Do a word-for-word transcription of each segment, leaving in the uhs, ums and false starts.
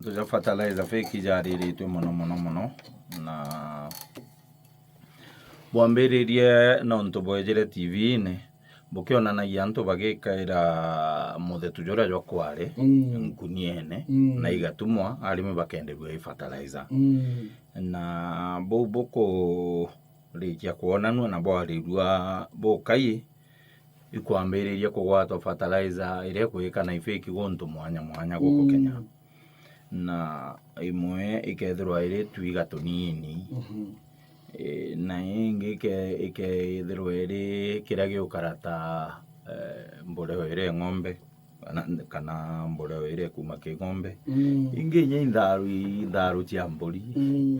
Into ja fertilizer fake ijariritwe mono mono mono, na bwambiririe nontu bwejire T V-ini, bukionanagia antu bagikaira muthetu juria jwa kwari Mm. nkuniene, Mm. na igatumwa arimi bakenderua i fertilizer. Mm. Na buu bukurikia kwonanua na bwarirua bukai, ikwambiriria kugwatwa fertilizer iria ikwikana i fake guntu mwanya mwanya guku Mm. Kenya. Na imwe ikethirwa iri twiga tunini. Mhm. E, na ingi ike-, ikethirwa iri kiria giukara ta, e, mbureo iria ng'ombe, kana, kana mbureo iria ikuma ki ng'ombe. Mm. Ingi inya intharu, intharu cia mburi. Mm.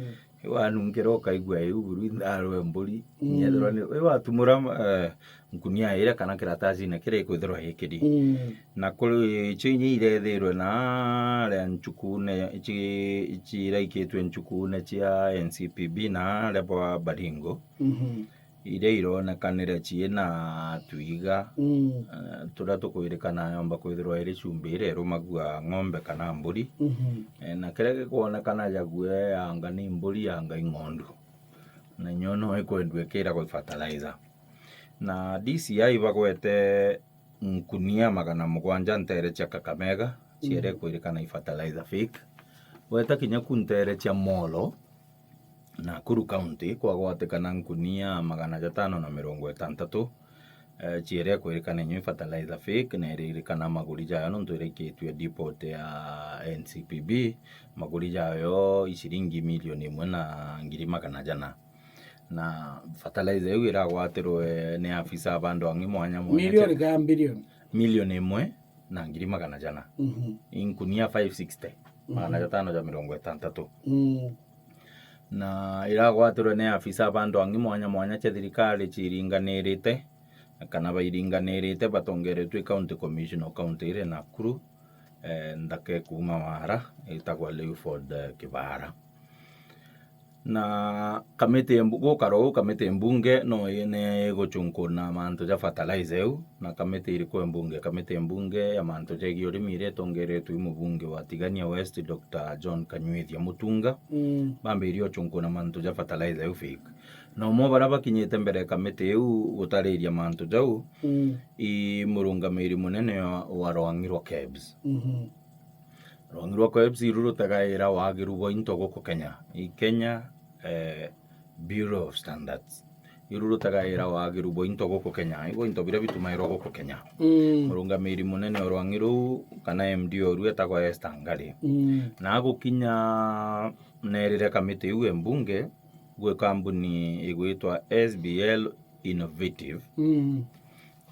Wanunkira ukaigua iu buru intharu e mburi. Mm. Inya ethirwa ni, watumura, eh, nkunia iria kana kiratasine kiria ikwithirwa ikiri. Mm. Na kuri icio inya irethirwe naria nchukune, ici, ici iraikitwe nchukune cia N C P B naria bwa Baringo. Mhm. Iria ironekanire ciina twiga, Mm. eh, turia tukwirikana yomba kwithirwa iri chumbi iria irumagua ng'ombe kana mburi. Mhm. Eh, na kiria gikwonekana ja guoya anga ni mburi anga i ng'ondu. Na nyo no ikwendua ikiragwa i fertilizer. Na D C I bagwete nkunia magana mugwanja ntere cia Kakamega, ciere Mm. kwirikana i fertilizer fake. Gweta kinya ku ntere cia Molo, Nakuru County, kwagwatikana nkunia magana jatano na mirongo itantatu, eh, ciere kwirikana inyo i fertilizer fake, na iririkana maguri jayo nontu iraikitue depot ya N C P B, maguri jayo i ciringi milioni imwe na ngiri magana jana. Na fertilizer iu iragwatirwe ni afisa a bandu ang'i mwanya mwanya. Milioni cia- kana bilioni? Milioni imwe na ngiri magana jana. Mhm. Inkunia five sixty, Mhm. magana jatano ja mirongo itantatu. Mm. Na iragwatirwe ni afisa a bandu ang'i mwanya mwanya cia thirikari ciiringanirite, kana bairinganirite batongeretue county commissioner o county iria Nakuru, eh, nthaka ikuuma Wara, itagwa Leuford, eh, Kibara. Na kamiti ya mbu-, gukara uu, kamiti ya mbunge no i-, ni iguchunkuna mantu ja fertilizer iu, na kamiti iriku ya mbunge? Kamiti ya mbunge ya mantu jegie urimi iria itongeretwe i mubunge wa Tigania West, Doctor John Kanyuithia Mutunga, Mm. bambirie uchunkuna mantu ja fertilizer iu fake. Na umwe baria bakinyite mbere ya kamiti iu gutariria mantu jau, Mm. i murungamiri munene wa, wa rwangi rwa KEBS. Mhm. Rwangi rwa KEBS iru rutagaira wagiru bwa into guku Kenya. I Kenya, eh, Bureau of Standards. Iru rutagaira wagiru bwa into guku Kenya. Ibo into biria bitumairwa guku Kenya. Mm. Murungamiri munene o rwangi ruu, kana M D o ruu etagwa Esther Ngari. Mm. Na agukinya nerire kamiti iu e mbunge, gwi kambuni igwitwa S B L Innovative. Mm.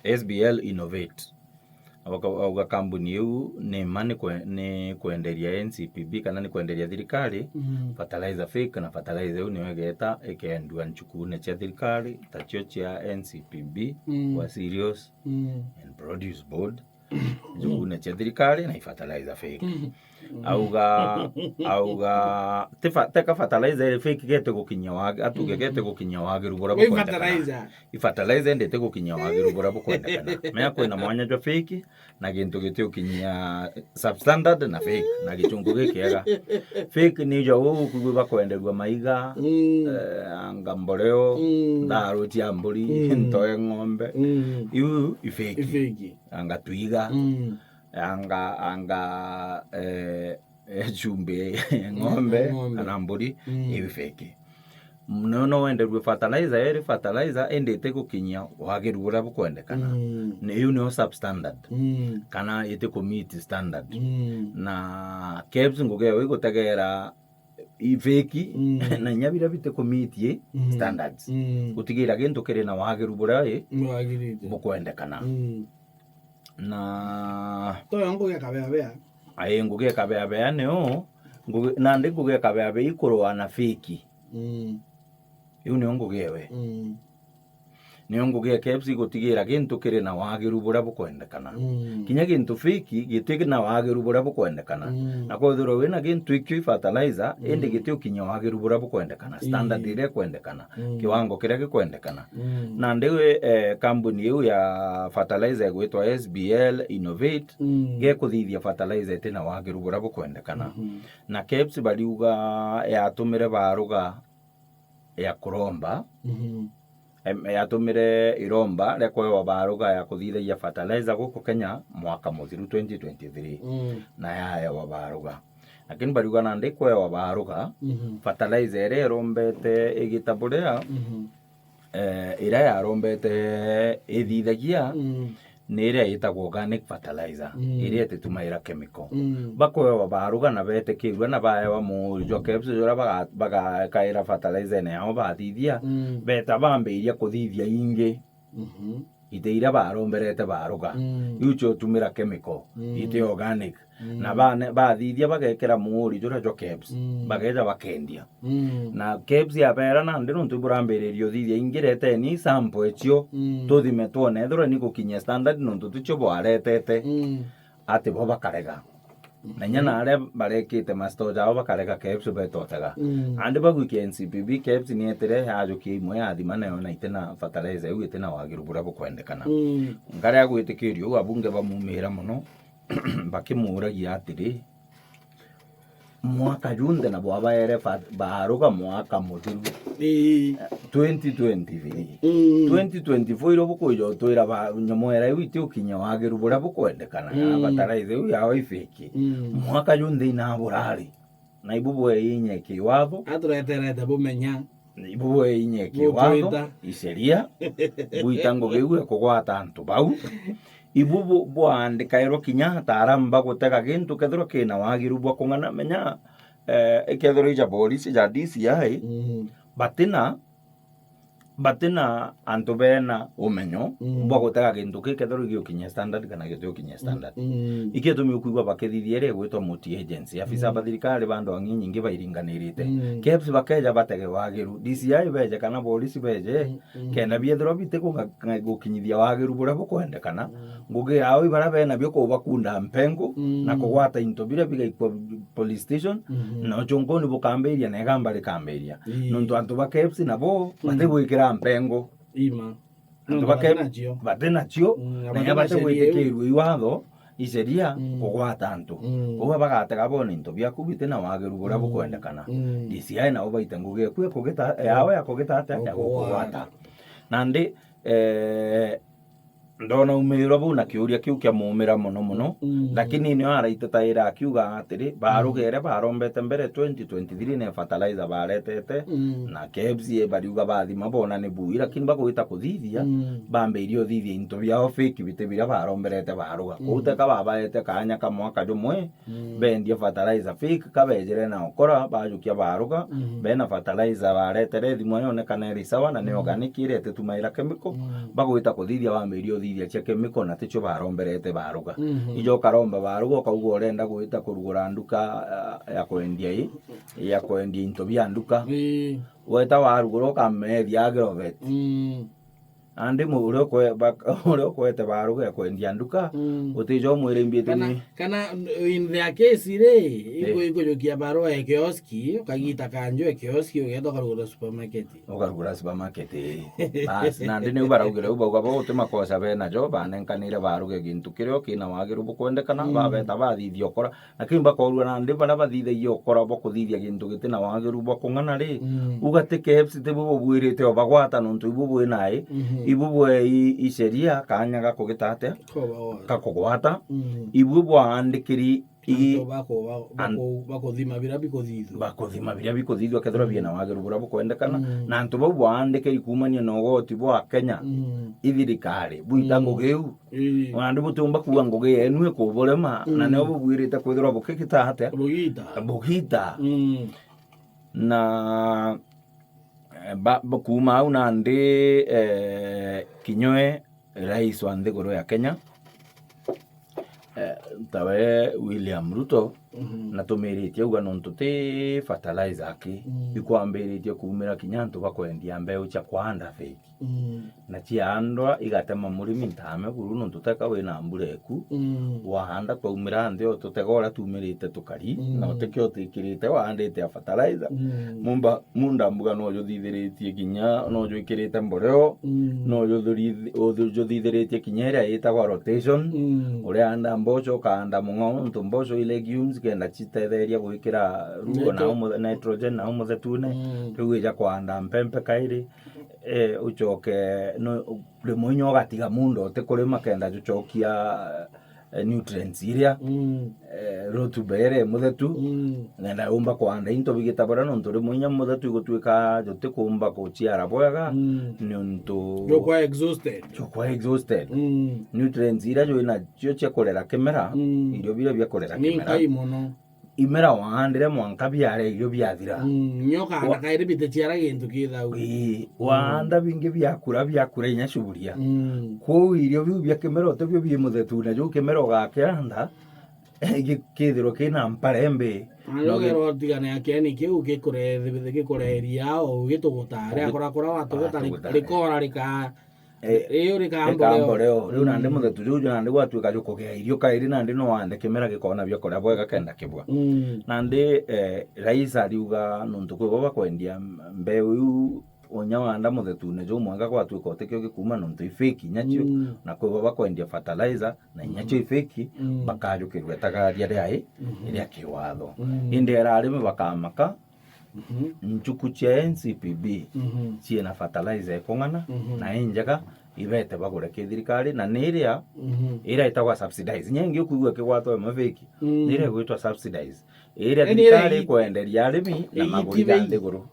S B L Innovate. Auga, auga kambuni iu ni ma ni kwe-, ni kwenderia N C P B kana ni kwenderia thirikari Mm. fertilizer fake, na fertilizer iu niyo igeta ikendua nchukune cia thirikari, tacio cia N C P B, Mm. wa Cereals Mm. and Produce Board, nchukune cia thirikari na i fertilizer fake. Mm. Auga, auga, ti fa-, teka fertilizer iri fake gete gukinyia wagi-, atuge Mm. gete gukinyia wagiru buria Wi bukwendekana. Fertilizer. I fertilizer indi iti gukinyia wagiru buria bukwendekana. Mea kwina mwanya jwa fake na gintu giti gukinyia substandard na fake na gichunku gikiega. Fake ni jo uu kwigua bakwenderua maiga, Mm. eh, anga mboreo, Mm. ntharu cia mburi, Mm. ntoe ng'ombe. Mm. Iu i fake. I fake. Anga twiga. Mm. Anga, anga, eh, eh, chumbi, ng'ombe, Ng'ombe. kana mburi, Mm. iu fake. No, no wenderue fertilizer, iri fertilizer, indi iti gukinyia wagiru buria bukwendekana. Mm. Ni, iu niyo substandard. Mm. Kana iti ku meet standard. Mm. Na KEBS ngugi yayo igutegera i fake, Mm. na inya biria biti ku meet i Mm. standards. Mm. Gutigira gintu kiri na wagiru buria i Wagirite. bukwendekana. Mm. Na Toyo ngugi ya kabeabea. Ai, ngugi ya kabeabea niyo, ngugi, nandi ngugi ya kabeabea ikurua na fake. Mm. Iu niyo ngugi ewe. Mm. Nio ngugi ya KEBS igutigira gintu kiri na wagiru buria bukwendekana. Mm. Kinya gintu fake giti na wagiru buria bukwendekana. Mm. Na kwethirwa wina gintu ikio i fertilizer, indi giti ukinya wagiru buria bukwendekana, standard iria ikwendekana, kiwango kiria gikwendekana. Mm. Nandi, eh, kambuni iu ya fertilizer igwitwa S B L Innovate, gekuthithia fertilizer iti na wagiru buria bukwendekana. Mhm. Na KEBS bariuga yatumire baruga ya kuromba, Mhm. em, yatumire iromba ria kwewa baruga ya kuthithagia fertilizer guku Kenya mwaka muthiru twenty twenty-three, Mm. na yaewa baruga. Lakini bariuga nandi kwewa baruga, Mhm. fertilizer iria irombete igita buria, Mhm. eh, iria yarombete ithithagia, Mm. ni iria itagwo organic fertilizer, Mm. iria ititumaira chemical. Mm. Bakwewa baruga na betikirua na baewa muuri jwa KEBS juria baga-, bagakaira fertilizer-ine yao bathithia, Mm. beta bambiria kuthithia ingi. Mhm. Iti iria baromberete baruga. Mm. Iu cio tumira chemical, Mm. iti organic. Mm. Na bane-, bathithia bagekira muuri juria jwa KEBS, Mm. bageja bakendia. Mm. Na KEBS yabera nandi, nontu iburambiriria uthithia ingi, reteni sample icio, Mm. tuthime twone ethirwa ni gukinyia standard, nontu ticio bwaretete. Mm. Ati bo bakarega. Mhm. Na inya na aria barekite masto jao bakarega KEBS betotega. Mm. Andi bagwikia N C P B, KEBS nietire yajukia imwe yathima nayo na iti na fertilizer iu iti na wagiru buria bukwendekana. Mm. Nkari ya gwitikiria uu abunge bamumira mono, bakimuragia atiri, mwaka junthe na bwabaere fa-, baruga mwaka muthiru. Ii. Twenty twenty-three. Mm. Twenty twenty-four irio bukwija utwira ba-, nyomo ira iu iti ukinya wagiru buria bukwendekana, na Mm. bataraitha iu yao ifiki. Mm. Mwaka junthe inaburari. Na ibu bwe inya kiwatho. Atureterete bumenya. Ibu bwe inya kiwatho, Butwita. Isheria, bwita ngugi iu ekugwata antu bau. Ibu bu-, bwandikairwo kinya ataaramu ba gutega gintu kethirwa kina wagiru bwa kung'ana. Menya, eh, ikethirwa ija borisi ja D C I, Mm. batina, batina antu bena umenyo Mm. bwa gutega gintu ki kethirwa giukinyia standard kana gitiukinyia standard. Mm. Ikio tumi ukwigua bakithithia iria igwitwa multi agency. Afisa Mm. ba thirikari bandu ang'i nyingi bairinganirite. Mm. KEBS bakeja batege wagiru. D C I beje kana borisi beje, Mm, mm. kenda biethirwa biti kuga-, gukinyithia wagiru buria bukwendekana. Mm. Ngugi yao ibaria benabio kubakunda mpengo Mm. na kugwata into biria bigaikwa police station, Mhm. na uchunkuni bukambiria na igamba rikambiria. Ii. Nontu antu ba KEBS nabo Mm. batigwikira mpengo. Ima. Antu Nontu ba KEBS batinacio. batinacio, Mm, na na inya batina sheria iu. batigwitikirua iwatho, isheria, Mm. kugwata antu. Mm. Koguo bagatega bone into biaku biti na wagiru buria Mm. bukwendekana. Mm. D C I nabo baite ngugi eku ekugita, yao ya kugita atia, ya Gukugwata. gukugwata. Nandi, eh, ndona umiirwa bau na kiuria kiu kiamuumira mono mono, Mm. lakini nio araitetaira akiuga atiri, baruga Mm. iria barombete mbere twenty twenty-three ni fertilizer baretete, Mm. na KEBS bariuga bathima bona ni bui, lakini bagwita kuthithia, Mm. bambirie uthithia into biao fake biti biria baromberete baruga. Mm. Kuu teka babaete kaanya ka mwaka jumwe, Mm. bendie fertilizer fake, kabejire na ukora, bajukia baruga, Mm. bena fertilizer baretere thimo yonekana iri sawa na ni Mm. organic, iria ititumaira chemical, Mm. bagwita kuthithia, bambirie uthithia cia chemical na ticio baromberete baruga. Mhm. Ijo ukaromba baruga, ukauga urenda gwita kurugura nduka, ah, ya kwendia i, ya kwendia into bia nduka. Ii. Weta warugura ukamethia agrovet. Mm. Andi mu-, uria ukwe-, bak-, uria ukwete baruga ya kwendia nduka, Mm. utija umwire imbiite Kana, ni kana in their case ri, Eh. iku-, ikujukia barua ya kioski, ukagita kanju ya kioski, ugeeta ukarugura supermarket. Ukarugura supermarket, eh. Basi, nandi niu baraugire u bauga bo uti makosa benajo, banenkanire baruge gintu kirio kina wagiru bukwendekana, Mm. babeta bathithia ukora. Lakini bakorua nandi baria bathithagia ukora bwa kuthithia gintu giti na wagiru bwa kung'ana ri, Mm. uga ti KEBS tibu bubwirite o bagwata nontu ibu bwi nai, Mhm. ibu bwe i, i sheria kaanya ga kugita atia? Kugwata. Ga kugwata. Mm. Ibu bwaandikiri i Antu baku-, ba-, an- baku-, bakuthima biria bikuthithua. Bakuthima biria bikuthithua kethirwa Mm. biena wagiru buria bukwendekana. Mm. Na antu bau bwaandikiri kuumania na ugoti bwa Kenya, Mm. i thirikari, bwita Mm. ngugi iu. Ii. Ona ndi butiumba kuuga ngugi yenu ikuburema, na Mm. nio bubwirite kwithirwa bukigita atia? Bugita. Bugita. Mm. Na, eh, ba, ba, kuuma au nandi, eh, kinya we rais wa nthiguru ya Kenya, eh, tawe William Ruto, Mhm. Na tumiritie uga nontu ti fertilizer aki, Mm. ikwambiritie kuumira kinya antu bakwendia mbeu cia kwanda fake. Mm. Na ciaandwa igatema murimi ntame buru nontu teka wina mbura eku. Mm. Waanda kwaumira nthi o tutega uria tumirite tukari, Mm. na utikio utikirite waandite ya fertilizer. Mm. Mumba, munda mbuga no juthithiritie kinya, no jwikirite mboreo, Mm. no juthuri-, uthu-, juthithiritie kinya iria itagwa rotation. Mm. Uria anda mboco, ukaanda mung'ao, nontu mboco i legumes, kenda citetheria gwikira ruo na Nitro- umu-, nitrogen na umuthetune. Mm. Riu ija kwanda mpempe kairi, eh, ucoke, no, rimwe inya ugatiga munda utikurima kenda jucokia, eh, nutrients iria, Mm. eh, rutuba iria imuthetu, Mm. nenda yumba kwanda into bigita baria, nontu rimwe inya muthetu igutuika jutikumba guciara bwega, Mm. nontu Jukwa exhausted. jukwa exhausted. Mm. Nutrients iria jwi nacio cia kurera kimera, Mm. irio biria bia kurera Ni kimera, nkai mono. Imera waandire mwanka biaria irio biathira. Mm, nyoka Wa- anda kairi biticiara gintu kithau. Ii, Mm. waanda bingi biakura, biakura inya cuburia. Mm. Kwou irio biu bia kimera utebio bi muthetune juu kimera ugakianda, gi-, kithirwa kina mpara imbi. Na No gi- ugerwa utigane akiani kiu gikure, gikure iria o gituguta. Ria Ugi- kurakura watuguta, ri-, watuguta, rikora rika-, Eh, riu rikambore o. Rikamboreo. Riu nandi Mm. muthetu juu nandi gwatuika jukugea irio kairi, nandi no wande kimera gikona bia kuria bwega kenda kibua. Mm. Nandi, eh, rais ariuga nontu kwi bo bakwendia mbeu iu, unya wanda muthetune juu mwanka gwatuika utikio gikuma nontu i fake inya cio, Mm. na kwi bo bakwendia fertilizer na inya cio i fake, Mm. bakajukirua itagaria ria i, Mhm. ria kiwatho. Mm. Indi era arimi bakamaka, Mhm. nchuku cia N C P B Mhm. ciina fertilizer ikung'ana Mhm. na injega, ibete bagure ki thirikari, na ni iria Mhm. iria itagwa subsidize. Inya ingi ukwigua ikigwatwa imwe fake, Mm. ni iria igwitwa subsidize. Iria Yaani thirikari iria i- ikwenderia arimi na igiti maguri ja bei. nthiguru.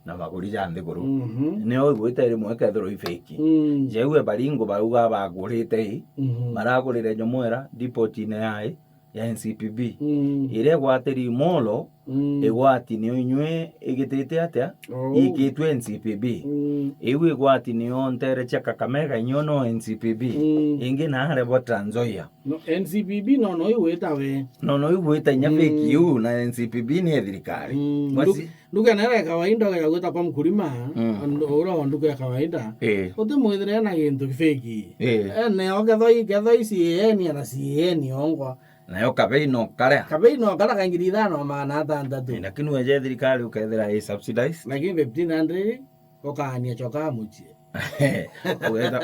Na maguri ja nthiguru. Mhm. Nio igwite rimwe ikethirwa i fake. Mm. Jeue Baringo bauga bagurite i, Mhm. maragurire nyomo ira depot-ine yai, ya N C P B. Mm. Iria igwatiri Molo, Mm. igwati nio inyui igitite atia? Oh. Ikitwe N C P B. Mm. Iu igwati nio ntere cia Kakamega inyo no N C P B. Mm. Ingi na are bo Trans Nzoia. No, N C P B no, no igwita we. No, no igwita inya Mm. fake iu na N C P B ni ya thirikari. Mm. Basi. Ndu-, nduka nere ya kawaida ya gwita kwa mkulima, Mm. and ura o nduka ya kawaida. Eh. Utimwithire na gintu fake. Eh. Ene o kethoi, kethoi C A N na C A N ongwa. Nayo kabei no karia. Kabei no karia ka ngiri ithano na magana atantatu. Eh, lakini weje thirikari ukethira i subsidize. Lakini fifteen hundred ukaania choka mucii. Ugeta,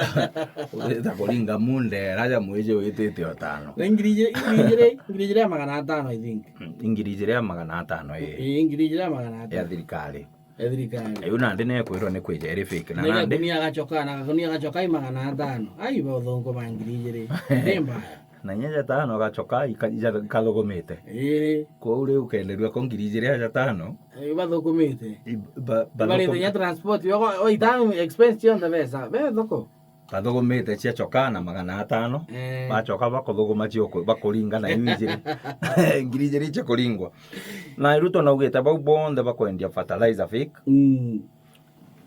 ugeta kuringa munde raja mwiji witite utano. Na ngiri ijiri, ngiri ijiri, ngiri ijiri ya magana atano, I think. Mm, ngiri ijiri ya magana atano, ii. Ii, ngiri ijiri ya magana atano. Ya thirikari. Ya thirikari. Iu nandi nekwirwo ni kwija iri fake. Na Na nandi gakunia gachoka, na gakunia gachoka i magana atano. Ai, ba uthongo ba ngiri ijiri. Ni mbaya. Na inya jatano gachoka ika-, ija-, ikathugumite. Ii. Kwou riu ukenderua ko ngiri ijiri ya jatano. Ii, bathukumite. I-, ba-, Ibarite bathuku- inya transport, yo, o, ita expense cionthe mbeca. Be thoko. Bathugumite cia choka na magana atano. Eh. Bachoka bakuthuguma cio ku-, bakuringa na iu ijiri. Ngiri ijiri cia kuringwa. Na Ruto naugite bau bonthe bakwendia fertilizer fake. Mm.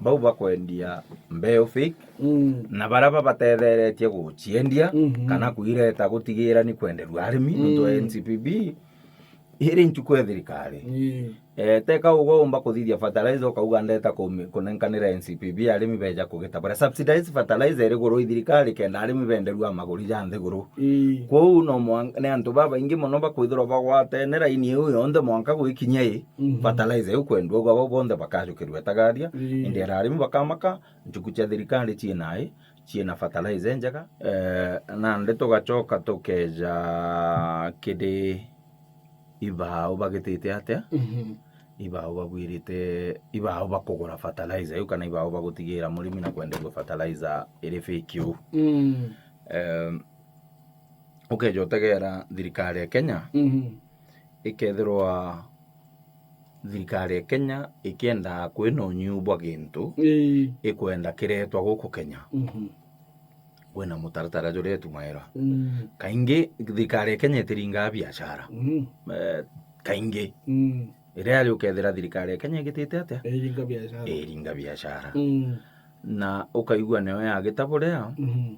Bau bakwendia mbeu fake, Mm. na baria babatetheretie guciendia, Mhm. kana kuireta gutigira ni kwenderua arimi, Mm. nontu N C P B iri nchuku ya thirikari. Ii. Eh, teka ugwe umba kuthithia fertilizer ukauga ndeta kumi-, kunenkanira N C P B arimi beja kugita. Baria subsidized fertilizer iri guru i thirikari kenda arimi benderua maguri ja nthiguru. Ii. Kwou no mwan-, ni antu babaingi mono bakwithirwa bagwatene raini iu yonthe mwanka gwikinya i Mhm. fertilizer iu kwendua, uga bau bonthe bakajukirua itagaria, Ii. indi ara arimi bakamaka, nchuku cia thirikari ciina i, ciina fertilizer injega. Eh, nandi tugachoka tukeja kiri ibao bagitite atia? Mhm. Ibao babwirite, ibao bakugura fertilizer iu, kana ibao bagutigira murimi na kwenderua fertilizer iri fake iu. Mm. Eh, ukeja utegera thirikari ya Kenya, Mhm. ikethirwa thirikari ya Kenya ikienda kwina unyiu bwa gintu, Ii. ikwenda kiretwa guku Kenya, Mhm. kwina mutaratara juria itumaira. Mm. Kaingi thirikari ya Kenya itiringaa biashara. Mm. Eh, kaingi. Mm. Iria ari ukethira thirikari ya Kenya igitite atia? Iringa biashara. Iringa biashara. Mm. Na ukaigua niyo yagita buria, Mhm.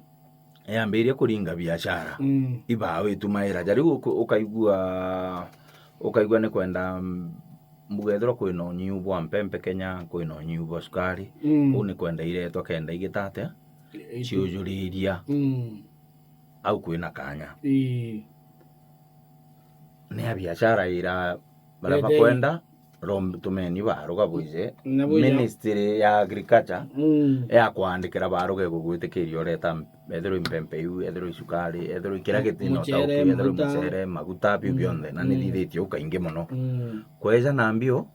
yambiria kuringa biashara. Mm. Ibao itumaira. Ja riu uku-, ukaigua, Ukaigua ni kwenda, mm, mbuga ethirwa kwina unyiu bwa mpempe Kenya, kwina unyiu bwa cukari, Mm. uu ni kwenda iretwa kenda igita atia? I-, i-, ciujuriria Mm. au kwina kanya. Ii. Ni a biashara ira baria Rete. bakwenda, rom-, tumeni baruga bwije. Na buja. Ministry ya Agriculture Mm. ya kwandikira baruga igugwitikiria ureta m-, ethirwa i mpempe iu, ethirwa i cukari, ethirwa i kira Mm, giti no mucere, tauki, ethirwa i maguta. mucere, maguta, biu Mm. bionthe, na Mm. nithithitie u kaingi mono. Mm. Kweja na mbio,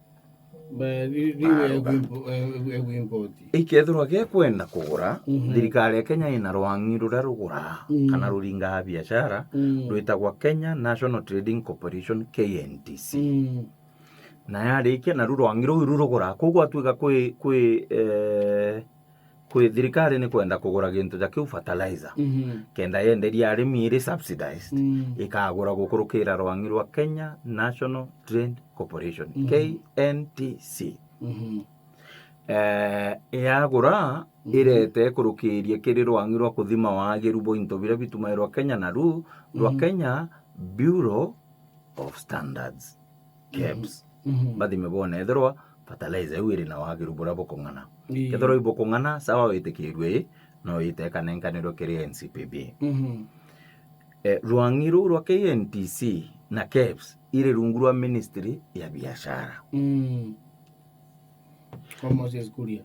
Ba-, ri-, riu Baruga. egwimpo-, e-, egwimpoti. Ikethirwa gekwenda kugura, Mhm. thirikari ya Kenya ina rwang'i ruria ruguraa Mm. kana ruringaa biashara, Mm. rwitagwa Kenya National Trading Corporation, K N T C. Mm. Na yarikia, naru rwang'i ruu iru ruguraa. Kwou gwatuika kwi, kwi, eh, kwi thirikari ni kwenda kugura gintu ja kiu fertilizer. Mhm. Kenda yenderia arimi iri subsidized, Mm. ikagura gukurukira rwang'i rwa Kenya National Trade Corporation, Mhm. K N T C. Mhm. Eh, yagura, Mhm. irete ikurukirie kiri rwang'i rwa kuthima wagiru bwa into biria bitumairwa Kenya naru rwa Mhm. Kenya Bureau of Standards, Mhm. KEBS. Mhm. Bathime bone ethirwa fertilizer iu iri na wagiru buria bukung'ana. Ii. Kethirwa ibukung'ana, sawa, witikirue ii, no ite ikanenkanirwe kiri N C P B. Mhm. Eh, rwang'i ruu rwa K N T C na KEBS iri rungu rwa ministry ya biashara. Mm. Kwa Moses Kuria.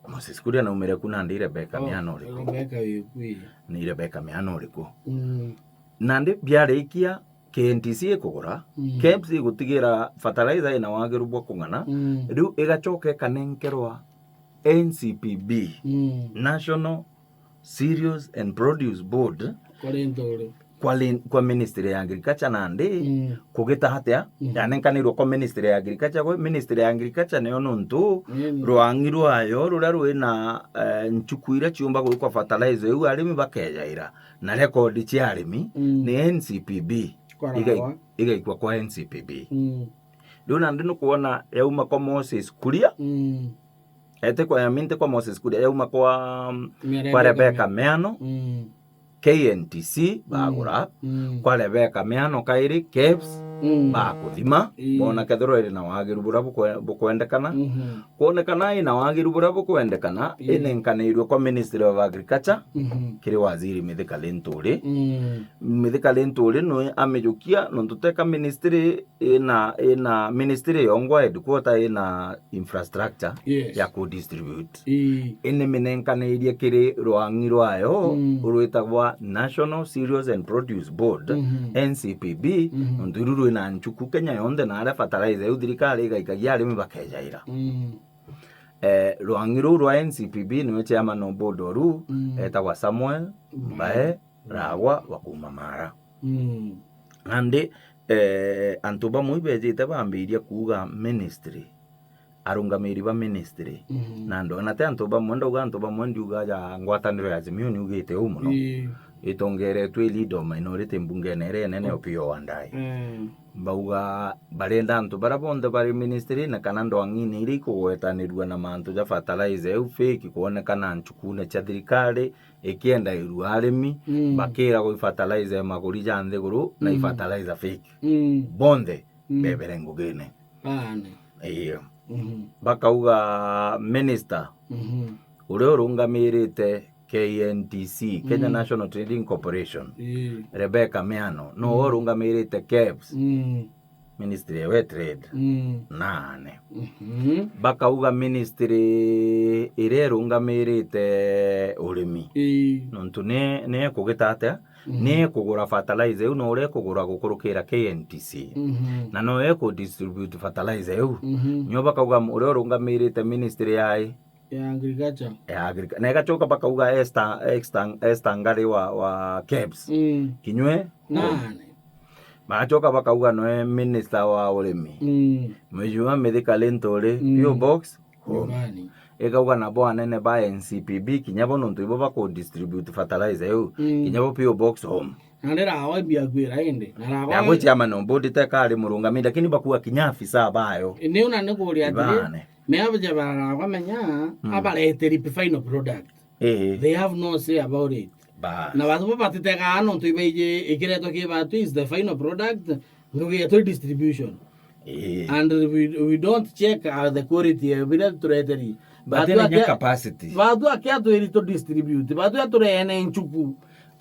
Moses Kuria naumire ku nandi Rebecca Oh, Miano uri ku? Rebecca wi ku, ii. Ni Rebecca Miano uri ku? Mm. Nandi biarikia, K N T C ikugura, Mm. KEBS igutigira fertilizer ina wagiru bwa kung'ana, Mm. riu igacoka ikanenkerwa N C P B, Mm. National Cereals and Produce Board, Kwa Linturi. kwa lin-, kwa Ministry ya Agriculture nandi, Mm. kugita atia, Mm. yanenkanirwe kwa Ministry ya Agriculture, kwa Ministry ya Agriculture niyo nontu Mm. rwang'i rwayo ruria rwina, eh, nchuku iria ciumba gwikwa fertilizer iu arimi bakejaira, na record cia arimi Mm. ni N C P B. Kwa igai-, Rawa. igaikwa kwa N C P B. Mm. Riu nandi nukwona yauma kwa Moses Kuria, Mm. ete kwa, I mean, ti kwa Moses Kuria, yauma kwa, mm, Mia kwa Rebecca Rebecca Meano. Mm. K N T C bagura, Mm. kwa Rebecca Meano kairi, KEBS Mm. bakuthima, Ii. bona kethirwa iri na wagiru buria bukwe-, bukwendekana. Mhm. Kwonekana ina wagiru buria bukwendekana, Ii. inenkanirwe kwa Ministry of Agriculture, Mhm. kiri Waziri Mithika Linturi. Mm. Mithika Linturi nwe amijukia, nontu teka ministry ina, ina ministry yongwa headquarter ina infrastructure Yes. ya ku distribute. Ii. Ini minenkanirie kiri rwang'i rwayo Mm. rwitagwa National Cereals and Produce Board, Mhm. N C P B, Mhm. nontu iru rwina nchuku Kenya yonthe, na aria fertilizer iu thirikari igaikagia arimi bakejaira. Mm. Eh, rwang'i ruu rwa N C P B niwe chairman o board oru, Mm. etagwa Samuel Mbae. Mbae. Ragwa wa kuuma Mara. Mm. Nandi, eh, antu bamwe ibejite bambiria kuuga ministry, arungamiri ba ministry, Mhm. na andu, na ti antu bamwe, ndauga antu bamwe, ndiuga ja ngwataniro ya Azimio niugite uu mono. Ii. Itongeretwe i leader of minority mbungene iria inene Mm. Opiyo Wandayi. Mm. Bauga barenda antu baria bonthe bari ministry na kana ndwang'ini iria ikugwetanirua na mantu ja fertilizer iu fake kwonekana nchukune cia thirikari, ikiendairua arimi, Mm. bakiragwa ifertilizer ya maguri ja nthiguru na Mm. ifertilizer fake. Mm. Bonthe Mm. bebere ngugine. Aane. Ii. Mhm. Bakauga minister Mhm. uria urungamirite K N T C, Kenya Mm. National Trading Corporation, Ii. Rebecca Meano, nowe Mm. urungamirite KEBS. Mm. Ministry ewe trade Mm. naane. Mhm. Bakauga ministry iria irungamirite urimi. Ii. Nontu ni, ni ikugita atia? Mhm. Ni ikugura fertilizer iu, no uria ikugura gukurukira K N T C. Mhm. Na no iku distribute fertilizer iu. Mhm. Nio bakauga uria urungamirite ministry ya i? Ya agriculture. Ya agriculture. Na igacoka bakauga Esther, Esther, Esther Ngari wa, wa KEBS. Mm. Kinywe? Nani? Bagacoka bakauga noe minister wa urimi. Mm. Mheshimiwa Mithika Linturi, Mm. P O box? Home. Nyumbani. Ikauga nabo anene ba N C P B, kinya bo nontu ibo baku distribute fertilizer iu. Mm. Kinya bo P O box home. Na ndirawa mbia kwira indi. Na rawa Yagwe chairman o board teka ari murungamiri, lakini bakua kinya afisa bayo. Ni una ni kuria atiri. Ibane. Me abaja baragwa menya, Mm. abareteri final product. Ii. They have no say about it. Bas. Na batho bo batitegaa nontu ibaiji ikiretwa ki batu is the final product, Ngugi yetu ni distribution. Ii. And we, we don't check, uh, the quality ya biria tureteri. But then capacity. Bathu akia twiri tu distribute. Bathu atureene nchuku.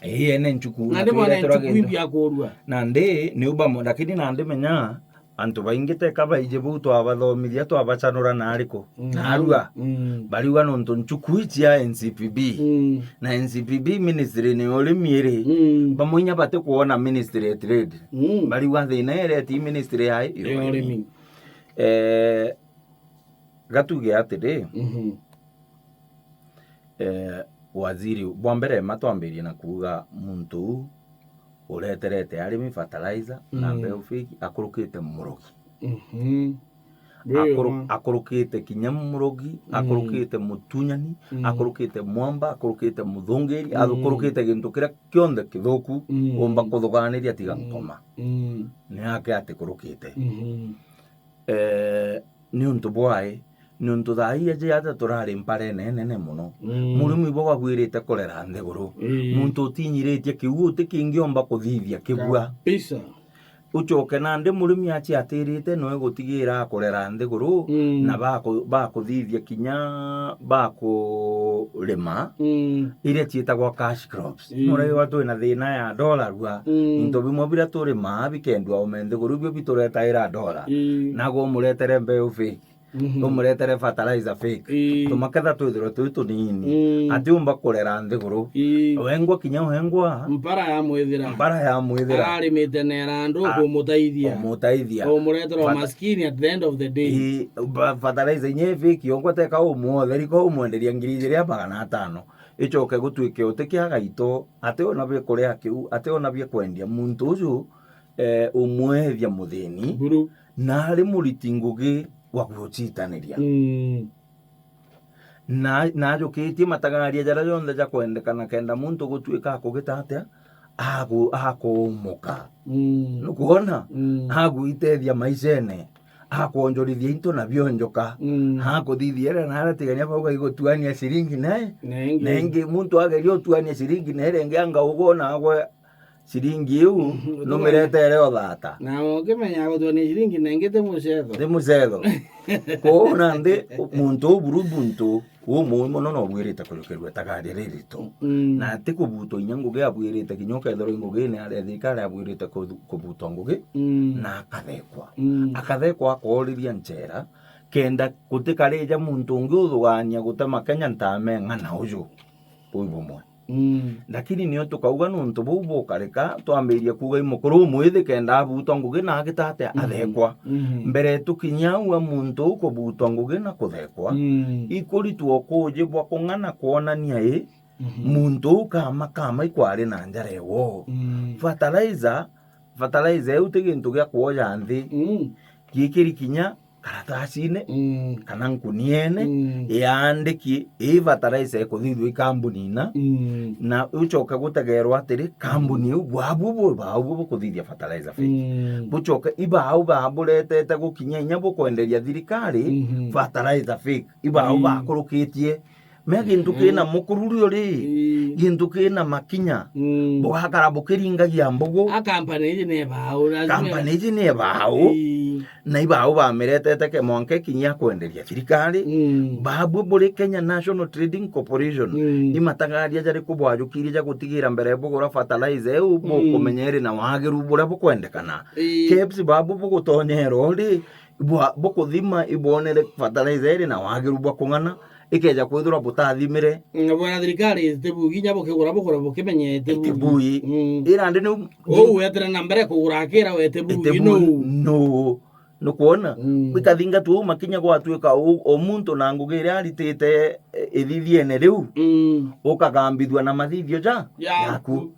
Ii, ene nchuku. Na ndi mwana nchuku imbi akurua. Na ndi ni uba mo-, lakini na ndi menya, antu baingi teka baiji buu twabathomithia, twabacanura na ariku? Mm. Narua. Mm. Bariuga nontu nchuku ici ya N C P B. Mm. Na N C P B ministry ni urimi iri. Mm. Bamwe inya batikwona ministry ya trade. Mm. Bariuga thina iria ti ministry ya urimi. Eh, gatuge atiri, mhm, eh, waziri, bwa mbere ma twambirie na kuuga muntu uu ureterete arimi fertilizer na, mm, mbeu fake akurukite murogi. Mhm. Akuru-, akurukite kinya murogi, mm, akurukite mutunyani, mm, akurukite mwamba, akurukite muthungiri, mm, akurukite gintu kiria kionthe kithuku, mm, umba kuthuganiria tiga, mm, nkoma. Mm. Ni ake atikurukite. Mhm. Eh, niuntu bwae, niuntu thaa ii aja ata turari mparene nene mono. Mm. Murimi bwagwirite kurera nthiguru. Ii. Muntu utinyiritie kiu uti kingiomba kuthithia kibua. Kabisa. Ucoke nandi murimi aciatirite noe gutigira akurera nthiguru, mm, na baku-, bakuthithia kinya bakurima, mm, iria ciitagwa cash crops. Mm. Nuraiwa twina thina ya dollar rua. Mm. Into bimwe biria turimaa bikendua ome nthiguru, ibio bituretaira dollar. Mm. Nago umuretere mbeu fake. Mhm. Umuretere fertilizer fake. Mm. Tumaketha twithirwe twi tunini. Mm. Atiumba kurera nthiguru. Mm. Wengwa kinya wengwa. Mpara ya mwithira. Mpara ya mwithira. Ararimite na erandu, ah, kumutaithia. Kumutaithia. Umuretera fata-, maskini at the end of the day. Ii, ba-, fertilizer inya i fake, yongwa teka umuotheri ko umwenderia ngiri ijiri na magana atano. Icoke gutuike uti kiaga ito, ati ona bia kuria kiu, ati ona bia kwendia. Muntu uju, eh, umwethia muthini, buru, na ari muriti ngugi wa gucitaniria. Mm. Na, na ajukitie matagaria jaria jonthe ja kwendekana kenda muntu gutuika akugita atia, agu-, akuumuka. Mm. Nukwona? Mm. Agwitethia maicene. Akwonjorithia into na bionjoka. Mm. Akuthithia iria na aratigania bau gaigutuania ciringi nae. Na ingi. Na ingi muntu ageria utuania ciringi na iria ingi anga ugona agwe ciringi iu, mhm, numiretere o thata. Na ukimenya gutuania ciringi na ingi ti mucetho. Ti mucetho. Kwou nandi muntu uu buru muntu Umwe mono no bwirite kujukerua itagaria ririto. Mm. Na ti kubutwa inya ngugi abwirite, kinya ukethirwa i ngugine aria thirikari abwirite ku-, kubutwa ngugi, mm, na akathekwa. Mm. Akathekwa akooriria nchera, kenda gutikarija muntu ungi uthugania gutema Kenya ntame ng'ana uju. Buu bumwe. Mm. Lakini nio tukauga nontu buu bukarika, twambirie kuuga i mukuru umwithi kenda abutwa ngugi na agita atia, mhm, athekwa. Mhm. Mbere tukinya au a muntu uu kubutwa ngugi na kuthekwa, mm, ikuritwa ukuuji bwa kung'ana kwonania i, mhm, muntu uu kama kama ikwari na njara ewo. Mm. Fertilizer, fertilizer iu ti gintu gia kwoja nthi, mm, gikiri kinya karatacine, mm, kana nkuniene, mm, yaandiki, ii fertilizer ikuthithua i kambuni ina, mm, na ucoke gutegerwa atiri, kambuni iu bwabu bu, bau bu bukuthithia fertilizer fake. Mm. Bucoke, ibau baburetete gukinya inya bukwenderia thirikari, mhm, fertilizer fake. Ibau, mm, bakurukitie. Me gintu, mm, kina mukururi uri, ii, gintu kina makinya. Mm. Bugakara bukiringagia mbugu. A, kampani iji ni ebau, lazima. Kampani iji ni ebau. Ii. Na ibau bamiretete ke mwanka ikinya kwenderia thirikari. Mm. Babu buri Kenya National Trading Corporation. Mm. Ni matagaria jariku bwajukirie ja gutigira mbere bugura fertilizer iu, mm, bukumenya iri na wagiru buria bukwendekana. Ii. KEBS babu bugutonyera uri, bwa-, bukuthima ibonere fertilizer iri na wagiru bwa kung'ana, ikeja kwithirwa butathimire. Mm, bwana thirikari itibugi inya bukigura bukura bukimenya itibugi. Itibugi. Mm. Ira ndi niu. Uu wetere na mbere kugura akira we itibugi, itibugi nuu? Nuu? Nukwona? Mm. Ikathingatwa uu makinya gwatuika uu, o muntu na ngugi iria aritite, e, ithithiene riu, mm, ukagambithua na mathithio ja, ya, yaku.